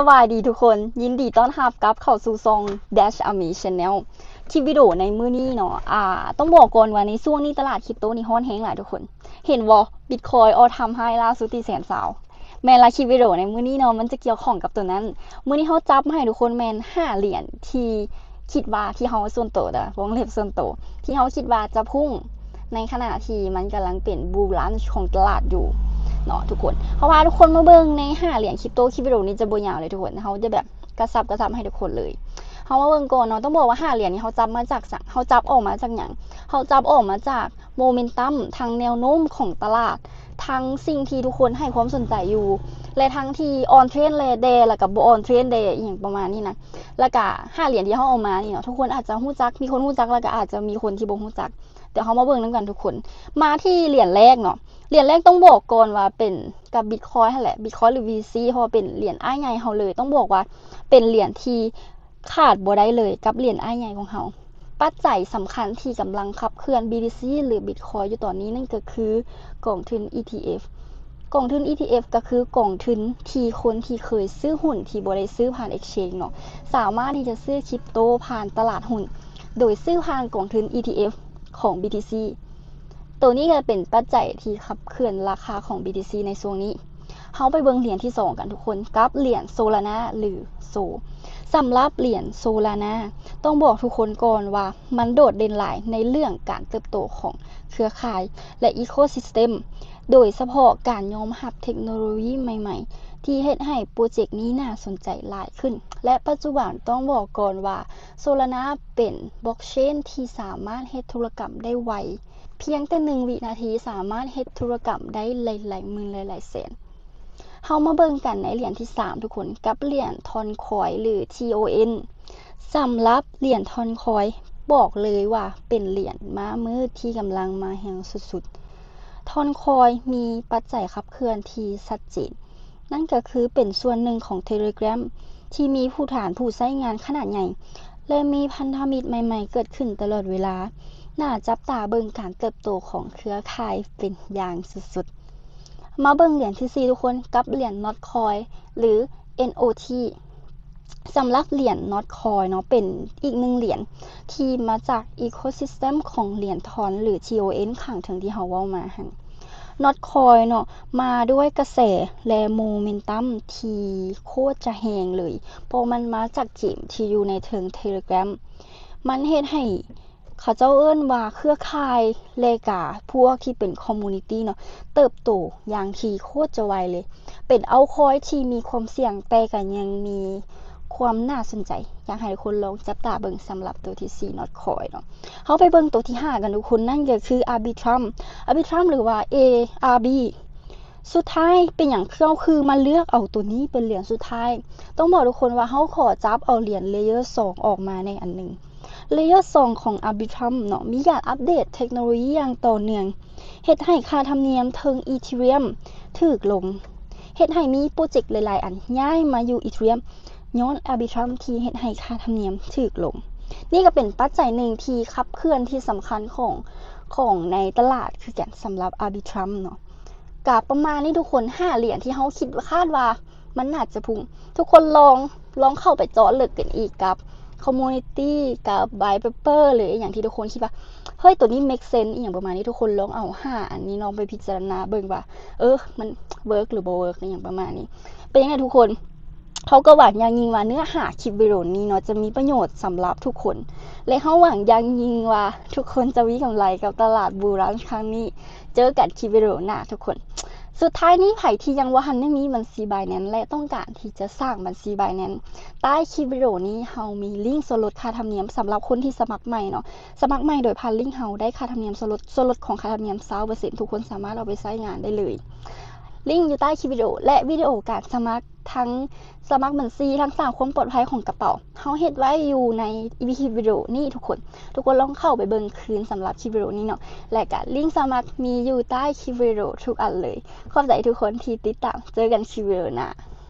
ສະບາຍດີທຸກຄົນ, ຍິນດີຕ້ອນຮັບກັບເຂົ້າສູ່ຊ່ອງ Dash Army Channel. ຄລິບວິດີໂອໃນມື້ນີ້ເນາະ ອາ ຕ້ອງບອກກ່ອນວ່າໃນຊ່ວງນີ້ຕະຫຼາດຄຣິບໂຕນີ້ຮ້ອນແຮງຫຼາຍທຸກຄົນ. ເຫັນບໍ່? Bitcoin all time high ລ່າສຸດທີ່ແສນຊາວ. ແມ່ນລະ, ຄລິບວິດີໂອໃນມື້ນີ້ເນາະ ມັນຈະກ່ຽວຂ້ອງກັບໂຕນັ້ນ. ມື້ນີ້ເຮົາຈັບມາໃຫ້ທຸກຄົນແມ່ນຫ້າຫຼຽນທີ່ ຄິດວ່າທີ່ເຮົາສ່ວນໂຕເດີ ວົງເລັບສ່ວນໂຕ ທີ່ເຮົາຄິດວ່າຈະພຸ່ງ ໃນຂະນະທີ່ມັນກຳລັງເປັນ bull run ຂອງຕະຫຼາດຢູ່ເນາະທຸກຄົນ. ເຮົາພາທຸກຄົນມາເບິ່ງໃນຫ້າຫຼຽນຄຣິບໂຕ. ຄລິບວິດີໂອນີ້ຈະບໍ່ຍາວເລີຍທຸກຄົນ, ເຮົາຈະແບບກະຊັບກະຊັບໃຫ້ທຸກຄົນເລີຍ. ເຮົາມາເບິ່ງກ່ອນເນາະ, ຕ້ອງບອກວ່າຫ້າຫຼຽນນີ້ເຮົາຈັບມາຈາກສັງ? ເຮົາຈັບອອກມາຈາກຫຍັງ? ເຮົາຈັບອອກມາຈາກ momentum ທັງແນວໂນ້ມຂອງຕະຫຼາດ, ທັງສິ່ງທີ່ທຸກຄົນໃຫ້ຄວາມສົນໃຈຢູ່ ແລະ ທັງທີ່ on trend ແດ່ ແລະ ກໍບໍ່ on trend ແດ່ ອີ່ຫຍັງປະມານນີ້ນະ. ແລ້ວກະຫ້າຫຼຽນທີ່ເຮົາເອົາມານີ້ເນາະ ທຸກຄົນອາດຈະຮູ້ຈັກ, ມີຄົນຮູ້ຈັກ ແລ້ວກະອາດຈະມີຄົນທີ່ບໍ່ຮູ້ຈັກ. ດຽວເຮົາມາເບິ່ງນຳກັນທຸກຄົນ. ມາທີ່ຫຼຽນແລກເນາະ, ຫຼຽນແລກຕ້ອງບອກກ່ອນວ່າເປັນກັບ Bitcoin ຫັ້ນແຫຼະ, Bitcoin ຫຼື BTC ເພາະວ່າເປັນຫຼຽນອ້າຍໃຫຍ່ເຮົາເລີຍ. ຕ້ອງບອກວ່າເປັນຫຼຽນທີ່ຂາດບໍ່ໄດ້ເລີຍກັບຫຼຽນອ້າຍໃຫຍ່ຂອງເຮົາ. ປັດໄຈສຳຄັນທີ່ກຳລັງຂັບເຄື່ອນ BTC ຫຼື Bitcoin ຢູ່ຕອນນີ້ ນັ້ນກໍຄືກອງທຶນ ETF. ກອງທຶນ ETF ກໍຄືກອງທຶນທີ່ຄົນທີ່ເຄີຍຊື້ຫຸ້ນທີ່ບໍ່ໄດ້ຊື້ຜ່ານ exchange ເນາະ ສາມາດທີ່ຈະຊື້ຄຣິບໂຕຜ່ານຕະຫຼາດຫຸ້ນ ໂດຍຊື້ຜ່ານກອງທຶນ ETF ຂອງ BTC. ໂຕນີ້ກໍເປັນປັດໄຈທີ່ຂັບເຄື່ອນລາຄາຂອງ BTC ໃນຊ່ວງນີ້. ເຮົາໄປເບິ່ງຫຼຽນທີສອງກັນທຸກຄົນ, ກັບຫຼຽນ Solana ຫຼື ໂຊ. ສຳລັບຫຼຽນ Solana ຕ້ອງບອກທຸກຄົນກ່ອນວ່າມັນໂດດເດັ່ນຫຼາຍໃນເລື່ອງການເຕີບໂຕຂອງເຄືອຂ່າຍ ແລະ ecosystem ໂດຍສະເພາະການຍອມຮັບເທັກໂນໂລຢີໃໝ່ໆ ທີ່ເຮັດໃຫ້ໂປຣເຈັກນີ້ໜ້າສົນໃຈຫຼາຍຂຶ້ນ ແລະ ປັດຈຸບັນຕ້ອງບອກກ່ອນວ່າ Solana ເປັນ blockchain ທີ່ສາມາດເຮັດທຸລະກຳໄດ້ໄວ, ພຽງແຕ່ໜຶ່ງວິນາທີສາມາດເຮັດທຸລະກຳໄດ້ຫຼາຍໆໝື່ນ ຫຼາຍໆແສນ. ເຮົາມາເບິ່ງກັນໃນຫຼຽນທີສາມທຸກຄົນ, ກັບຫຼຽນ Toncoin ຫຼື TON. ສຳລັບຫຼຽນ Toncoin ບອກເລີຍວ່າເປັນຫຼຽນມ້າມືດທີ່ກຳລັງມາແຮງສຸດໆ. Toncoin ມີປັດໄຈຂັບເຄື່ອນທີ່ຊັດເຈນ, ນັ້ນກໍຄືເປັນສ່ວນໜຶ່ງຂອງ Telegram ທີ່ມີຖານຜູ້ໃຊ້ງານຂະໜາດໃຫຍ່ ແລະ ມີພັນທະມິດໃໝ່ໆເກີດຂຶ້ນຕະຫຼອດເວລາ. ໜ້າຈັບຕາເບິ່ງການເຕີບໂຕຂອງເຄືອຂ່າຍເປັນຢ່າງສຸດໆ. ມາເບິ່ງຫຼຽນທີສີ່ທຸກຄົນ, ກັບຫຼຽນ Notcoin ຫຼື NOT. ສຳລັບຫຼຽນ Notcoin ເນາະ ເປັນອີກໜຶ່ງຫຼຽນທີ່ມາຈາກ ecosystem ຂອງຫຼຽນ Ton ຫຼື TON ຂ້າງເທິງທີ່ເຮົາເວົ້າມາຫັ້ນ. Notcoin ເນາະ ມາດ້ວຍກະແສ ແລະ momentum ທີ່ໂຄດຈະແຮງເລີຍ, ເພາະມັນມາຈາກເກມທີ່ຢູ່ໃນເທິງ Telegram. ມັນເຮັດໃຫ້ ເຂົາເຈົ້າເອີ້ນວ່າເຄືອຂ່າຍ ແລະ ກະພວກທີ່ເປັນ community ເນາະ ເຕີບໂຕຢ່າງທີ່ໂຄດຈະໄວເລີຍ. ເປັນ altcoin ທີ່ມີຄວາມສ່ຽງ ແຕ່ກະຍັງມີຄວາມໜ້າສົນໃຈ. ຢາກໃຫ້ທຸກຄົນລອງຈັບຕາເບິ່ງສຳລັບໂຕທີສີ່ Notcoin ເນາະ. ເຮົາໄປເບິ່ງໂຕທີຫ້າກັນທຸກຄົນ, ນັ້ນກໍຄື Arbitrum. Arbitrum ຫຼືວ່າ ARB. ສຸດທ້າຍເປັນຫຍັງເຮົາຄືມາເລືອກເອົາໂຕນີ້ເປັນຫຼຽນສຸດທ້າຍ? ຕ້ອງບອກທຸກຄົນວ່າເຮົາຂໍຈັບເອົາຫຼຽນ Layer ສອງອອກມາແດ່ອັນໜຶ່ງ. Layer ສອງຂອງ Arbitrum ເນາະ ມີການອັບເດດເທັກໂນໂລຢີຢ່າງຕໍ່ເນື່ອງ, ເຮັດໃຫ້ຄ່າທຳນຽມເທິງ Ethereum ຖືກລົງ, ເຮັດໃຫ້ມີໂປຣເຈັກຫຼາຍໆອັນຍ້າຍມາຢູ່ Ethereum ຍ້ອນ Arbitrum ທີ່ເຮັດໃຫ້ຄ່າທຳນຽມຖືກລົງ. ນີ້ກໍເປັນປັດໄຈໜຶ່ງທີ່ຂັບເຄື່ອນທີ່ສຳຄັນຂອງ ຂອງໃນຕະຫຼາດຄືກັນສຳລັບ Arbitrum ເນາະ. ກະປະມານນີ້ທຸກຄົນ, ຫ້າຫຼຽນທີ່ເຮົາຄິດ ຄາດວ່າມັນໜ້າຈະພຸ່ງ. ທຸກຄົນລອງ ລອງເຂົ້າໄປເຈາະເລິກກັນອີກກັບ community ກັບ white paper ຫຼືອີ່ຫຍັງທີ່ທຸກຄົນຄິດວ່າ ເຮີ້ຍ ໂຕນີ້ make sense ອີ່ຫຍັງປະມານນີ້. ທຸກຄົນລອງເອົາຫ້າອັນນີ້ລອງໄປພິຈາລະນາເບິ່ງວ່າ ເອີ ມັນ work ຫຼືບໍ່ work ອີ່ຫຍັງປະມານນີ້. ເປັນຈັ່ງໃດທຸກຄົນ? ເຮົາກໍຫວັງຢ່າງຍິ່ງວ່າເນື້ອຫາຄລິບວິດີໂອນີ້ເນາະ ຈະມີປະໂຫຍດສຳລັບທຸກຄົນ ແລະ ເຮົາຫວັງຢ່າງຍິ່ງວ່າທຸກຄົນຈະມີກຳໄລກັບຕະຫຼາດ Bull Run ຄັ້ງນີ້. ເຈີກັນຄລິບວິດີໂອໜ້າທຸກຄົນ. ສຸດທ້າຍນີ້ ໃຜທີ່ຍັງບໍ່ທັນໄດ້ມີບັນຊີ Binance ແລະ ຕ້ອງການທີ່ຈະສ້າງບັນຊີ Binance, ໃຕ້ຄລິບວິດີໂອນີ້ເຮົາມີລິ້ງສ່ວນລົດຄ່າທຳນຽມສຳລັບຄົນທີ່ສະໝັກໃໝ່ເນາະ. ສະໝັກໃໝ່ໂດຍຜ່ານລິ້ງເຮົາໄດ້ຄ່າທຳນຽມສ່ວນລົດ, ສ່ວນລົດຂອງຄ່າທຳນຽມ ຊາວເປີເຊັນ ທຸກຄົນສາມາດເອົາໄປໃຊ້ງານໄດ້ເລີຍ. ລິ້ງຢູ່ໃຕ້ຄລິບວິດີໂອ ແລະ ວິດີໂອການສະໝັກ ທັງສະໝັກບັນຊີ ທັງສ້າງຄວາມປອດໄພຂອງກະເປົາ ເຮົາເຮັດໄວ້ຢູ່ໃນ EP ຄລິບວິດີໂອນີ້ທຸກຄົນ. ທຸກຄົນລອງເຂົ້າໄປເບິ່ງຄືນສຳລັບຄລິບວິດີໂອນີ້ເນາະ ແລະ ກະລິ້ງສະໝັກມີຢູ່ໃຕ້ຄລິບວິດີໂອທຸກອັນເລີຍ. ຂອບໃຈທຸກຄົນທີ່ຕິດຕາມ. ເຈີກັນຄລິບວິດີໂອໜ້າ.